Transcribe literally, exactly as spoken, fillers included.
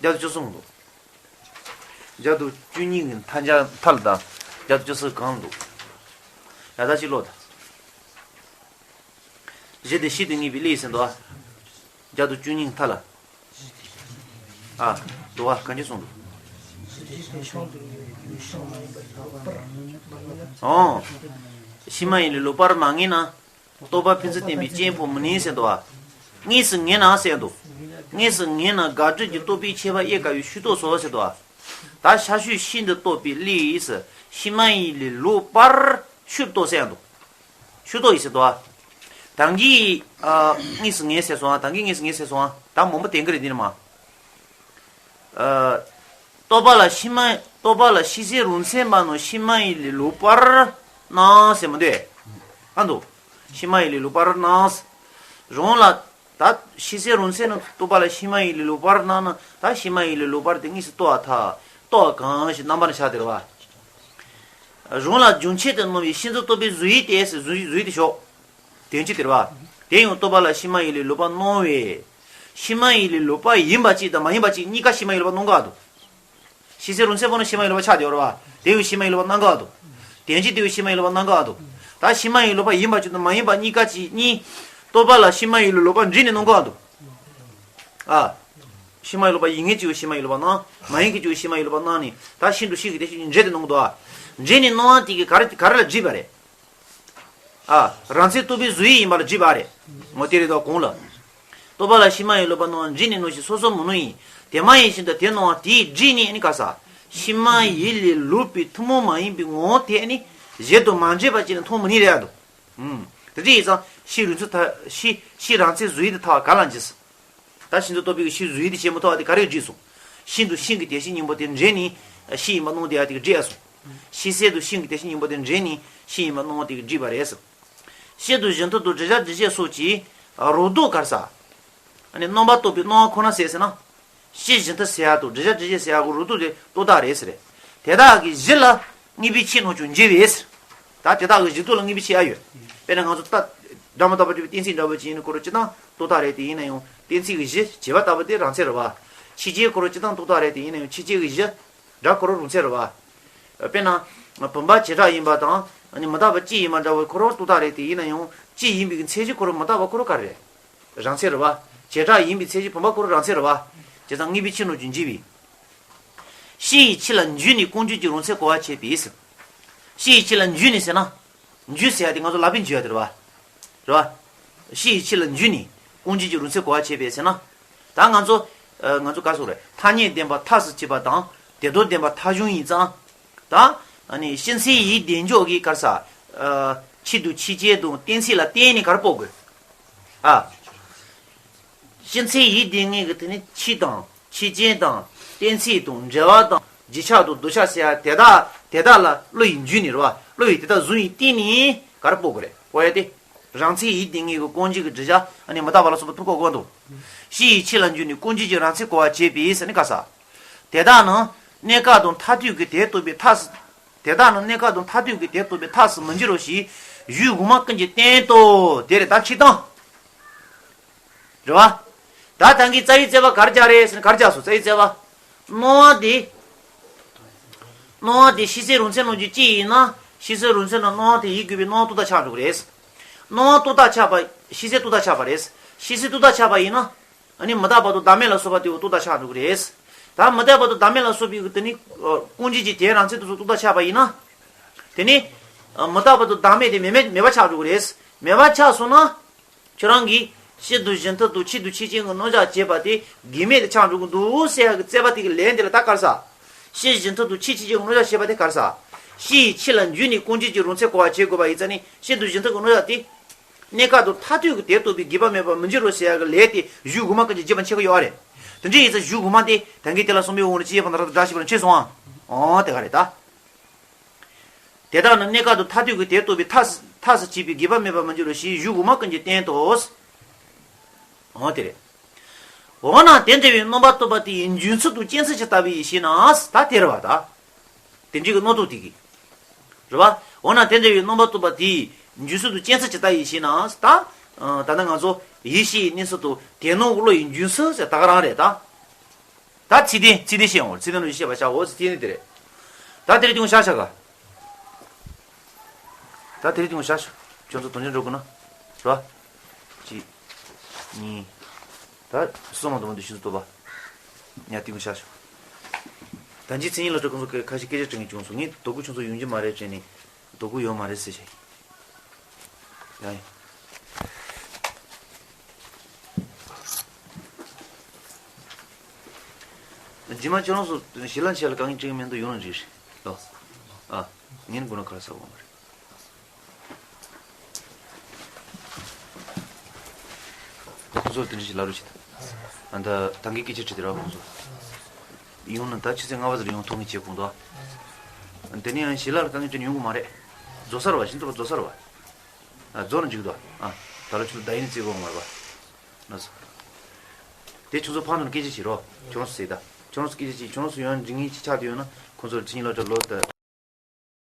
བརྒྱ་དང་བཅུ་གསུམ་འདུག་བརྒྱ་དང་བཅུ་གཉིས་ཀྱི་མཐའ་མཇལ་མཐའ་ལ་དང་བརྒྱ་དང་བཅུ་གསུམ་གང་འདུག་ཡ་ད་ཅིག་ཀློག་དང་། གཞི་དེ་ཕྱི་དུ་ངེས་པའི་གླེ་ཟེར་འདུག་ཨ། བརྒྱ་དང་བཅུ་གཉིས་མཐའ་ལ། ཨ། འདུག་ཨ། གང་ཅི་གསུངས་འདུག་ཨོ། ཕྱི་མ་ཡིན་ལས་ལོག་པར་མ་ངེས་ན། རྟོག་པ་ཕན་ཚུན་བརྟེན་པའི་རྐྱེན་ཕོག་མི་ནུས་ཟེར་འདུག་ཨ། དངོས་སུ་ངེས་ན་ཟེར་འདུག་དངོས་སུ་ངེས་ན་དགག་སྒྲུབ་ཀྱི་རྟོག་པའི་ཁྱད་པར་དབྱེ་དཀའ་བའི་ཕྱིར་རྟོགས་སོ་ཟེར་འདུག་ཨ། ད་ཤར་ཕྱོགས་ཤིན་ཏུ་རྟོགས་པའི་གླེ་ཡིས་ཕྱི་མ་ཡིན་ལས་ལོག་པར་ཕྱིར་རྟོགས་ཟེར་འདུག་ཕྱིར་རྟོགས་ཡིན་ཟེར་འདུག་ཨ། ད་གིན་ཨ་དངོས་སུ་ངེས་ཟེར་སོང་ཨ། ད་གིན་དངོས་སུ་ངེས་ཟེར་སོང་ཨ། ད་མང་པོ་དེ་འགི་རེད་འདི་ནི་མ། ཨ། རྟོག་པ་ལ་ཕྱི་མ་རྟོག་པ་ལ་ཕྱི་གསལ་རང་མཚན་མ་ནོར་ཕྱི་མ་ཡིན་ལས་ལོག་པར་སྣང་ཟེར་མི་འདུག་ཨ་འདུག་ཕྱི་མ་ཡིན་ལས་ལོག་པར་སྣང་། རང་ལ་ད་ཕྱི་གསལ་རང་མཚན་ནི་རྟོག་པ་ལ་ཕྱི་མ་ཡིན་ལས་ལོག་པར་སྣང་ན་ད་ཕྱི་མ་ཡིན་ལས་ལོག་པར་དེ་དངོས་སུ་རྟོགས་པ་ཐལ། རྟོགས་པ་གང་ཞིག་རྣམ་པར་ཆགས་དེ་རེད་བ། རང་ལ་རྒྱུན་ཆད་དུ་སྣང་བའི་ཤིན་ཏུ་རྟོགས་པའི་གཟུགས་ཡུལ་ཏེ་ཟེར་གཟུགས་གཟུགས་ཡུལ་དེ་ཞོག་དོན་སྤྱི་དེ་རེད་བ། དེ་ཡང་རྟོག་པ་ལ་ཕྱི་མ་ཡིན་ལས་ལོག་པར་སྣང་བས། ཕྱི་མ་ཡིན་ལས་ལོག་པ་ཡིན་པ་གཅིག་དང་མ་ཡིན་པ་གཅིག་གཉིས་ཀ་ཕྱི་མ་ཡིན་ལོག་པར་སྣང་ག་འདུག་ཕྱི་གསལ་རང་མཚན་པོ་ནི་ཕྱི་མ་ཡིན་ལོག་པར་ཆགས་དེ་ཡོད་རེད་བ། དེ་ཡང་ཕྱི་མ་ཡིན་ལོག་པར་སྣང་ག་འདུག་དོན་སྤྱི་དེ་ཡང་ཕྱི་མ་ཡིན་ལོག་པར་སྣང་ག་འདུག་ད་ཕྱི་མ་ཡིན་ལོག་པ་ཡིན་པ་གཅིག་དང་མ་ཡིན་པ་གཉིས་ཀ་གཅིག་གཉིས། རྟོག་པ་ལ་ཕྱི་མ་ཡིན་ལས་ལོག་པར་འདྲེས་ནས་སྣང་ག་འདུག་ཨ། ཕྱི་མ་ཡིན་ལོག་པ་ཡིན་མཁན་གཅིག་ཕྱི་མ་ཡིན་ལོག་པར་སྣང་། མ་ཡིན་མཁན་གཅིག་ཕྱི་མ་ཡིན་ལོག་པར་སྣང་ནས་ད་ཤིན་ཏུ་ཤིན་གྱི་དེ་ཤིན་འདྲེས་ཏེ་སྣང་གི་འདུག་ཨ། འདྲེས་ནས་སྣང་བ་དེ་གིས་ག་རེ་ག་རེ་ལ་སྒྲིབ་པ་རེད། ཨ། རང་མཚན་རྟོགས་པའི་གཟུགས་ཡུལ་ཡིན་པ་ལ་སྒྲིབ་པ་རེད། ངོ་དེ་རེད་དོ་གོང་ལ། རྟོག་པ་ལ་ཕྱི་མ་ཡིན་ལོག་པར་སྣང་བ་འདྲེས་ནས་སྣང་ཞིང་སོ་སོར་མི་སྣང་ཡིན། དེ་མ་ཡིན་བཞིན་དུ་དེ་སྣང་བ་དེས་བསྒྲིབས་ནས་ནི་ག་ས། ཕྱི་མ་ཡིན་ལས་ལོག་པའི་ཐུན་མོང་མ་ཡིན་པའི་ངོ་བོ་དེ་ནི་གཞན་དང་མ་འདྲེས་པ་ཅིག་ལ་མཐོང་མི་ནུས་རེད་ཨ་འདུག་ཨུམ། དེ་འདྲ་ཡིན་ཙང་ཕྱིའི་རང་མཚན་ཐ་ཕྱི་ཕྱིའི་རང་མཚན་གཟུགས་ཡུལ་དེ་ཐལ་བ་ག་ལ་འགྱུར་སོང་། ད་ཤིན་ཏུ་རྟོགས་པའི་ཕྱིའི་གཟུགས་ཡུལ་དེ་བྱེད་མི་ཐུབ་པ་དེ་ག་རེ་བསྒྲིབས་སོང་། ཤིན་ཏུ་ཤིན་གྱི་དེ་བཞིན་ཉིད་པོ་དེ་འདྲེས་ནས་ཕྱི་ཡིན་པ་སྣང་དེ་ཡ་དེ་གིས་བསྒྲིབས་སོང་། ཕྱི་གསལ་དུ་ཤིན་གྱི་དེ་བཞིན་ཉིད་པོ་དེ་འདྲེས་ནས་ཕྱི་ཡིན་པ་སྣང་དེ་གིས་བསྒྲིབས་པ་རེད་ཟེར། སྤྱི་དང་གཞན་མཐུན་དང་དྲི་བྱ་དྲི་བྱེད་སོགས་ཀྱི་རོ་བཟློག་ག་རེ་ཟ། ཨ་ནི་རྣམ་པར་རྟོག་པའི་སྣང་བ་ཁོ་ན་ཟད་ཟེར་ན། སྤྱི་གཞན་མཐུན་ཟེར་ཡག་དང་དྲི་བྱ་དྲི་བྱེད་ཟེར་ཡག་གི་རོ་བཟློག་དེ་རྟོག་བཏགས་རེད་ཟེར། དེ་དག་གི་གཞི་ལ་ངེས་པའི་ཕྱིར་སྣང་ཀྱང་འགྱུར་བས་ཟེར། ད་དེ་དག་གི་གཞི་རྟོག་ལ་ངེས་པའི་ཕྱིར་ཨ་ཡོད། དཔེར་ན་ང་ཚོ་ད་སྒྲ་མི་རྟག་པར་སྒྲུབ་པའི་གཏན་ཚིགས་འདྲ་བོ་ཅིག་ཡིན་ན་ཁོ་རང་སྤྱིར་བཏང་རྟོག་བཏགས་རེད། དེ་ཡིན་ན་ཡང་གཏན་ཚིགས་ཀྱི་གཞི་བྱས་པ་ལྟ་བུ་དེ་རང་མཚན་རེད་བ། ཕྱི་རྐྱེན་ཁོ་རང་སྤྱིར་བཏང་རྟོག་བཏགས་རེད། དེ་ཡིན་ན་ཡང་ཕྱི་རྐྱེན་གྱི་གཞི། སྒྲ་ཁོ་རང་རང་མཚན་རེད་བ། དཔེར་ན། བུམ་པ་བྱེ་བྲག་ཡིན་པ་དང་། ནི་མི་རྟག་པ་སྤྱི་ཡིན་པ་འདྲ་བོ་ཁོ་རང་རྟོག་བཏགས་རེད། དེ་ཡིན་ན་ཡང་སྤྱི་ཡིན་པའི་མཚན་གཞི་ཁོ་རང་མི་རྟག་པ་ཁོ་རང་ག་རེ་རེད། རང་མཚན་རེད་བ། བྱེ་བྲག་ཡིན་པའི་མཚན་གཞི་བུམ་པ་ཁོ་རང་རང་མཚན་རེད་བ། བྱས་ཙང་ངེས་པའི་ཕྱིར་སྣང་ཀྱང་འགྱུར་བས། ཕྱི་ཡི་ཕྱི་ལ་འགྱུར་ནས་ཀུན་འགྱུར་གྱི་རང་མཚན་གོ་བར་བྱེད་པས། ཕྱི་ཡི་ཕྱི་ལ་འགྱུར་ནས་ཟེར་ན། འགྱུར་ཟེར་ཡ་དེ་ང་ཚོ་ལག་པས་འཇུ་ཡ་དེ་རེད་བ། རེད་བ། ཕྱི་ཡི་ཕྱི་ལ་འགྱུར་ནས་ཀུན་འགྱུར་གྱི་རང་མཚན་གོ་བར་བྱེད་པས་ཟེར་ན། ད་ང་ཚོ། ཨ། ང་ཚོ་ག་རེ་ཟེར་རེད། ཐ་སྙད་བདེན་པ་ཐ་སུ་བྱེད་པ་དང་དེ་ལྟར་བདེན་པ་ཐ་གཞུང་ཡིན་ཙང་། ད། ཨ་ནི་སྤྱི་མཚན་ཡིན་བདེན་འཇོག་གི་ག་རེ་ཟ། ཨ། ཕྱི་དང་ཕྱི་རྐྱེན་དང་གཏན་ཚིགས་ལ་བརྟེན་ནས་ག་རེ་དཔོག་དགོས། ཨ། སྤྱི་མཚན་ཡིན་བདེན་ངེས་ཀྱི་དེ་ནི་ཕྱི་དང་ཕྱི་རྐྱེན་དང་གཏན་ཚིགས་དང་འབྲེལ་བ་དང་རྗེས་ཆགས་དང་ལྡོག་ཆགས་ཟེར་ཡ་དེ་དག་དེ་དག་ལ་བློ་ཡིས་འཇུས་ནས་རེད་བ། བློ་ཡིས་དེ་དག་གཟུང་བའི་སྟེང་ནས་ག་རེ་དཔོག་དགོས་རེད། དཔོག་ཡ་དེ། རང་མཚན་ཡིན་བདེན་ངེས་ཀྱི་ཀུན་འགྱུར་གྱི་བསྒྲུབ་བྱ་ཨ་ནི་མི་རྟག་པ་ལ་སོགས་པ་ཐུག་གོ་གོ་འདུག་ཕྱི་ཡི་ཕྱི་ལ་འགྱུར་ནས་ཀུན་འགྱུར་གྱི་རང་མཚན་གོ་བར་བྱེད་པས་ཟེར་ནི་ག་རེ་ཟ། དེ་དག་ནི་གནས་སྐབས་དང་མཐར་ཐུག་གི་དེ་རྟོགས་པའི་ཐབས་སུ། དེ་དག་ནི་གནས་སྐབས་དང་མཐར་ཐུག་གི་དེ་རྟོགས་པའི་ཐབས་སུ་མི་འགྱུར་རོ་ཞེས་གཞུང་དབུ་མ་ཀུན་གྱི་སྟེང་དུ་དེ་རེད་ད་ཕྱི་དང་། རེད་བ། ད་ད་གིན་རྩ་བའི་རྩོད་པ་ག་རེ་རྒྱག་རེད་ཟེར་ན་ག་རེ་རྒྱག་སོང་རྩ་བའི་རྩོད་པ། སྣང་བ་དེ། སྣང་བ་དེ་ཕྱི་གསལ་རང་མཚན་སྣང་རྒྱུ་གཅིག་ཡིན་ན་ཕྱི་གསལ་རང་མཚན་ལ་སྣང་བ་དེ་ཡིན་དགོས་པའི་སྣང་བ་རྟོག་བཏགས་ཆགས་འགྲོ་གི་རེད། སྣང་བ་རྟོག་བཏགས་ཆགས་པ་ཕྱི་གསལ་རྟོག་བཏགས་ཆགས་པ་རེད། ཕྱི་གསལ་རྟོག་བཏགས་ཆགས་པ་ཡིན་ན། ཨ་ནི་མི་རྟག་པ་དང་བདག་མེད་ལ་སོགས་པ་དེ་འོ་རྟོག་བཏགས་ཆགས་འགྲོ་གི་རེད། ད་མི་རྟག་པ་དང་བདག་མེད་ལ་སོགས་པའི་དེ་ནི་ཀུན་རྒྱུད་ཀྱི་དེའི་རང་མཚན་དུ་སོགས་རྟོག་བཏགས་ཆགས་པ་ཡིན་ན། དེ་ནི་མི་རྟག་པ་དང་བདག་མེད་དེ་མེད་མེད་མེད་པ་ཆགས་འགྲོ་གི་རེད། མེད་པ་ཆགས་སོང་ན། ཁྱོད་རང་གིས་སྤྱི་དང་གཞན་མཐུན་དང་ཕྱི་དང་ཕྱི་རྐྱེན་གྱི་རྣམ་གཞག་བྱས་པ་དེ་དགོས་མེད་དུ་ཆགས་འགྲོ་གི་འདུག་ཟེར་ཡག་གི་རྩོད་པ་དེ་གི་ལན་དེ་ལ་ད་ག་རེ་ཟ། སྤྱི་གཞན་མཐུན་དང་ཕྱི་ཕྱི་རྐྱེན་གྱི་རྣམ་གཞག་བྱས་པ་དེ་ག་རེ་ཟ། ཕྱི་ཡི་ཕྱི་ལ་འགྱུར་ནས་ཀུན་རྒྱུད་ཀྱི་རང་མཚན་གོ་བར་བྱེད་དགོས་པ་ཡིན་ཙང་ནི་སྤྱི་དང་གཞན་མཐུན་གྱི་རྣམ་གཞག་དེ། གནས་སྐབས་དང་མཐར་ཐུག་གི་དེ་རྟོགས་པའི་དགོས་པ་མེད་པར་མི་འགྱུར་རོ་ཟེར་ཡག་གི་ལན་དེ་གཞུང་དབུ་མ་ཀུན་གྱི་རྒྱས་པ་འཆད་ཀྱི་ཡོད་རེད། དེ་འདྲ་ཡིན་ཙང་གཞུང་དབུ་མ་དེ་ད་གིན་དེ་ལ་གསུངས་པའི་དབང་ལ་ཅི་ཡས་པ་ན་ར་དང་སྒྲ་ཞིག་པ་ལ་འཆད་སོང་ཨ། ཨོ་དེ་ག་རེད་ད། དེ་དག་ནི་གནས་སྐབས་དང་མཐར་ཐུག་གི་དེ་རྟོགས་པའི་ཐབས་སུ་ཐབས་སུ་བྱེད་པའི་དགོས་པ་མེད་པར་མི་འགྱུར་རོ་ཞེས་གཞུང་དབུ་མ་ཀུན་གྱི་སྟེང་དུ། འོ་དེ་རེད། འོ་ན་དེ་འདྲ་བའི་རྣམ་པར་རྟོག་པ་དེ་ཡི་འཇུག་ཚུལ་དང་སྐྱེ་ཚུལ་ཇི་ལྟ་བུ་ཡིན་ཞེ་ན། ད་དེ་རེད་བ་ད། དེ་འདྲའི་གི་རྣམ་རྟོག་དེ་གི། རེད་བ། འོ་ན་དེ་འདྲ་བའི་རྣམ་པར་རྟོག་པ་དེ་ཡི་འཇུག་ཚུལ་དང་སྐྱེ་ཚུལ་ཇི་ལྟ་ཡིན་ཞེ་ན། ད། ད་ལྟ་ང་ཚོ་ཡིད་ཤེས་ཀྱི་གནས་ཚུལ་དང་དེ་སྣང་གི་བློ་ཡི་འཇུག་ཚུལ་ཟེར་ད་ག་རང་རེད་ད། ད་ཚིག་དོན་ཚིག་དོན་བཤད་ཡོང་བར་ཚིག་དོན་ལ་བཤད་པ་བྱ་འོ་ཚིག་དོན་དེ་རེད། ད་དེ་རིང་ཐུང་བཤད་བྱ་ག་ད་དེ་རིང་ཐུང་བཤད་ཁྱོད་ཚོ་དོན་ཆེན་འགྲོ་དགོས་ན། རོ། གཅིག་གཉིས། ད་གསུམ་མ་དུ་མ་དུ་ཤིན་ཏུ་སྟོབས་པ། ཉ་ཏི་ཀུན་ཤ་ཤོ། ད་ཅི་མཚན་ཉིད་ལ་སྤྲོ་ཁོང་ཚོ་ཁ་ཤས་སྐད་ཆ་དྲི་ངེས་བྱུང་སོང་། ངས་དོ་ཀུ་ཁྱོད་ཚོ་ཡོང་རྒྱུ་མ་རེད་དྲན་ནས་དོ་ཀུ་ཡོད་མ་རེད་ཟེར་བྱས། ཡ་ཡ། རྗེས་མ་ཁྱོད་རང་ཚོ་ཞི་ལན་ཆེ་ལ་གང་ཡིན་དྲན་མེད་འདུག་ཡོང་ན་འགྲིག་རེད་ལོ། ཨ། ངས་མགོ་ན་ཁ་ལ་ཟ་གོ་མ་རེད། ཁོང་ཚོར་དེ་འདྲ་ཞིག་ལབ་རོགས་བྱེད་དང་། ཨ་ད་ད་གིན་སྐད་ཆ་དྲིས་དེ་ར་ཁོང་ཚོ། ཡོང་ན་ད་ཆུ་ཚོད་ལྔ་པ་ཙམ་ཡོང་ཐུབ་ངེས་བྱེད་དགོངས་དོ། དེ་ནས་ཡང་ཞི་ལར་དཀའ་ངལ་ཅན་ཡོང་གི་མ་རེད། རྫོགས་ས་རེད་བ། ཤིན་ཏུ་རྫོགས་ས་རེད་བ། ཨ་རྫོགས་ན་འཇིག་དོ། ཨ་ད་ལ་ཆུ་ཚོད་ད་ཡིན་ནས་རྩེ་དགོས་མ་རེད་བ། ལགས་སོ། དེ་ཁྱོད་ཚོ་ཕར་ནང་སྐད་ཆ་བྱེད་རོགས། ཁྱོད་རང་ཚོ་སྐད་ཆ་བྱེད། ཁྱོད་རང་ཚོ་ཡོང་འཇིག་ངེས་ཅིག་ཆགས་བསྡད་ཡོད་ན་ཁོང་ཚོར་ཕྱི་ཉིན་སློབ་གྲྭ་ལོག་སྟེ།